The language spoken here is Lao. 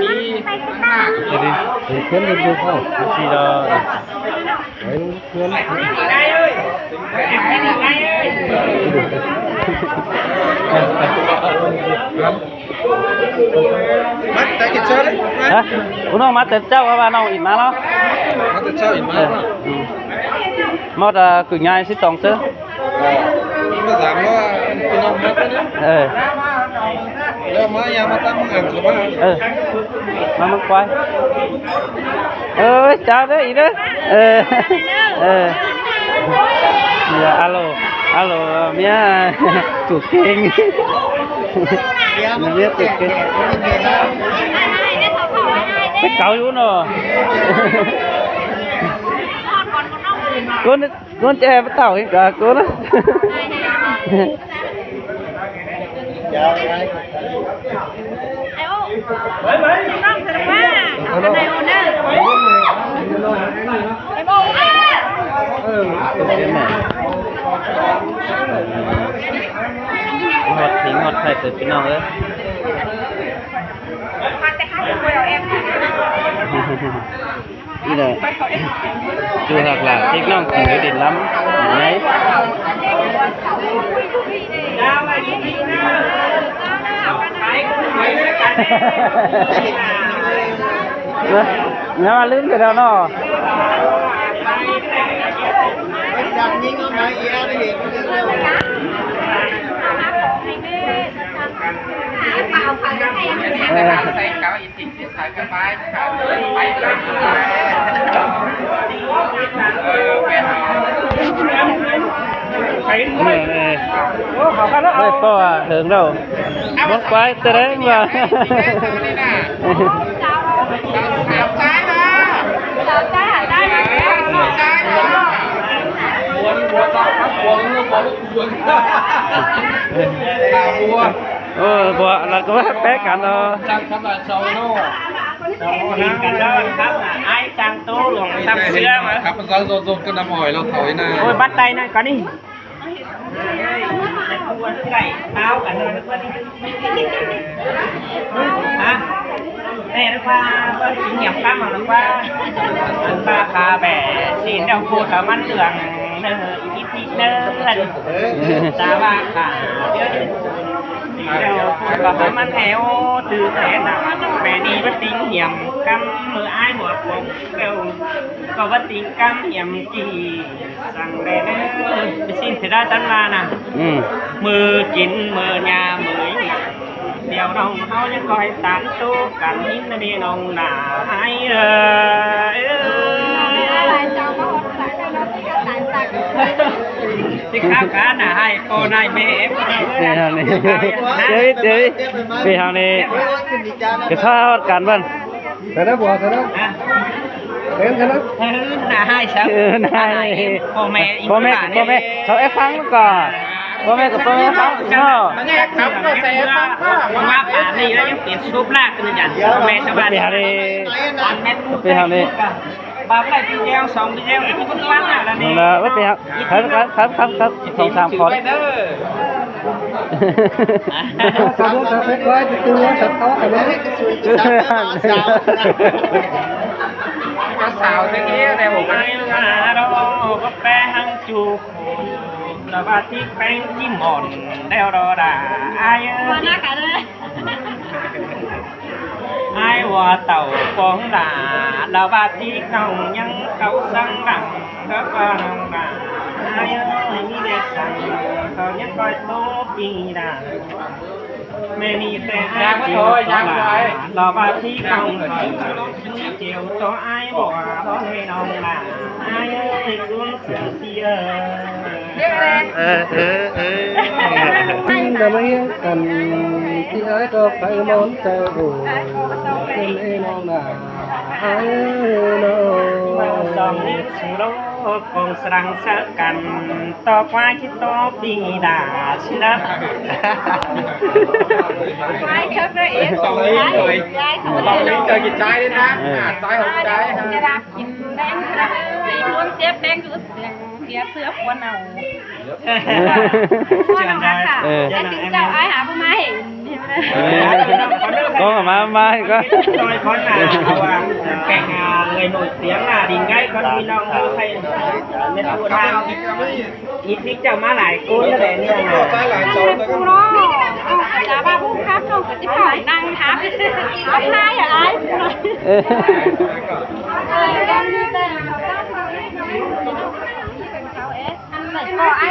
ມີ ເຮັດດີ ເຫັນເພື່ອນເດີນເຂົ້າ ຊິດອກ ໄວ້ເພື່ອນ ມາແຕ່ເຊົ້າເດ້ ຮະ ໂອ້ ນ້ອງມາແຕ່ເຊົ້າ ວ່ານ້ອງອິນມາເນາະ ມາແຕ່ເຊົ້າອິນມາ ເອີ ອືມ ມາແຕ່ ຄືຍາຍ ສິບສອງເສື້ອ ເອີ ມາສາມຮ້ອຍ ພີ່ນ້ອງມາແຕ່ ເອີ ແລ້ວມາ ຍາມມາຕາມງານເຂົາມາ ເອີ ມາມັນຄວາຍ ເອີຍ ເຈົ້າເດີອີເດີ ເອີ ເອີ ເມຍ ອາໂລ ອາໂລ ເມຍ ຕູເກັ່ງ ເມຍຕູເກັ່ງ ແຕ່ເກົ່າຢູ່ເນາະ ຄົນ ຄົນແຈປະເຕົາອີກ ອ່າ ຄົນ ຮອດພິງຮອດໄຂ່ເດີພີ່ນ້ອງເອີຍ. ນີ້ແຫຼະ ຢູ່ຮັກຫຼານ ເດັກນ້ອງກິນຢູ່ດິນລຳໃຫຍ່ ແລ້ວມາລືມແຕ່ແລ້ວເນາະ ເອີ. ເອີ ເອີ ໄດ້ພໍເຖິງແລ້ວ ມັນໄປແສດງວ່າ ສາວຈ້າ ສາວຈ້າ ໄດ້ແລ້ວ ສາວຈ້າ. ເອີ ບໍ່ ລະກະແປກັນເນາະ ອ້າຍຈາງໂຕຫຼວງ ຕັບເຊື້ອມາ ຄັບ ປະຊາຊົນ ກັນນຳອ້ອຍ ລາວເຖົ້າອີ່ນາ ໂອ້ຍ ບັດໃດນັ້ນກະນີ້ ຮະ ແຕ່ວ່າເພິ່ນກິນຫຍັງກັນມາວ່າ ອັນວ່າກາແບຊີ້ນແລ້ວໂຄດມັນເຫຼືອງເນີ ອີພິເນີ ແຕ່ວ່າກາ ແລ້ວໂຄດມັນແຖວ ຕື່ນແຖນ ແມ່ນີ້ວ່າຕິງຫຽມກັນ ມື້ອ້າຍຫົວປົກແລ້ວ ກໍວ່າຕິງກັນຫຽມກີ່ ສັ່ງແດ່ເດີ ໄປຊີ້ນເທດາສັນວ່ານະ ອືມ ມື້ກິນມື້ຍາມມື້ ດຽວນ້ອງເຮົາຍັງຄອຍຕາມໂຕກັນ ຍິນດີນ້ອງຫຼາຍເອີຍ ຊິຂ້າວການນະ ໃຫ້ພໍ່ນາຍແມ່ ເປັນເຮົານີ້ ເປັນເຮົານີ້ ກະຊາວກັນເບິ່ງ ສະນະບໍ່ ສະນະ ເປັນ ສະນະ ໜ້າຮ້າຍຊະ ໜ້າຮ້າຍ ພໍ່ແມ່ ພໍ່ແມ່ ພໍ່ແມ່ ເຂົາແອບຟັງກ່ອນ ພໍ່ແມ່ກັບພໍ່ແມ່ຟັງເນາະ ແອບຟັງກໍແຊຟັງວ່າ ມາປານນີ້ແລ້ວຍັງເປັນສຸບລາກຂຶ້ນ ອາຈານ ພໍ່ແມ່ຊາວບ້ານ ເປັນເຮົານີ້ ເປັນເຮົານີ້ ບາບໄດ້ປີແລ້ວ ສອງປີແລ້ວ ທີ່ເພິ່ນວ່ານັ້ນນີ້ ເອີ ໄປຫາ ຄັບ ຄັບ ຄັບ ສອງສາມຄົນ ສາທຸ ສາທຸ ໄວ້ຕິດຕົວສັດຕໍ່ກັນເນາະ ສາວເທື່ອນີ້ແຕ່ບໍ່ໄດ້ ລະວ່າທີ່ແປ້ງຈິມອນ ແລ້ວລະດາ ອາຍເອີຍ ອ້າຍວ່າເຕົ້າປອງຫຼາ ລະວ່າຕິກນ້ອງຍັງເກົາສັງຫຼັງ ລະວ່ານ້ອງຫຼາ ອ້າຍເອີຍ ມີແຕ່ສັງ ເຂົາຍັງຄອຍໂຕປີດາ ແມ່ນີ້ແຕ່ອ້າຍຈິວຕໍ່ຫຼາ ລະວ່າຕິກນ້ອງຂ້ອຍ ຈິວຕໍ່ອ້າຍບໍ່ວ່າ ບໍ່ໃຫ້ນ້ອງຫຼາ ອ້າຍເອີຍ ສວນເສຍ ເອີ ເອີ ເອີ ນຳມາຮຽງກັນ ທີ່ອ້າຍກໍໄປມອນເຈົ້າ ເປັນເອນ້ອງນາ ອ້າຍເອີຍນ້ອງ ສອງນິ້ວສູ່ໂລກ ກອງສະລັງສະກັນ ຕໍ່ຄວາຍທີ່ຕໍ່ປີດາຊິນະ ສອງນິ້ວເລີຍ ສອງນິ້ວເລີຍ ກິນຊາຍເດ້ນະ ຊາຍຫົກໃຈ ກິນແບງ ຄົນເຈັບແບງຢູ່ ເສຍເສືອຄວນເອົາ ເອີ ແຕ່ເຈົ້າອ້າຍຫາບໍ່ມາເຫັນ ເອີ ກໍມາ ມາກໍ ນ້ອຍຄອນນາ ເພາະວ່າແຕ່ງງານເລີຍໜ້ອຍສຽງໜ້າດິນໄງ ຄອນພີ່ນ້ອງເອີຍ ໃຜແມ່ນຜູ້ທາງ ອີກນີ້ເຈົ້າມາຫຼາຍຄົນແລ້ວແຫຼະນີ້ ຫຼາຍຄົນເນາະ ຈາວ່າຜູ້ຂັບນ້ອງກໍຊິເຂົ້ານັ່ງຮັບ ຮັບທ້າຍຫຼາຍ ເອີ ເອີ ອັນນີ້ແຫຼະ ອັນນີ້ກໍອ້າ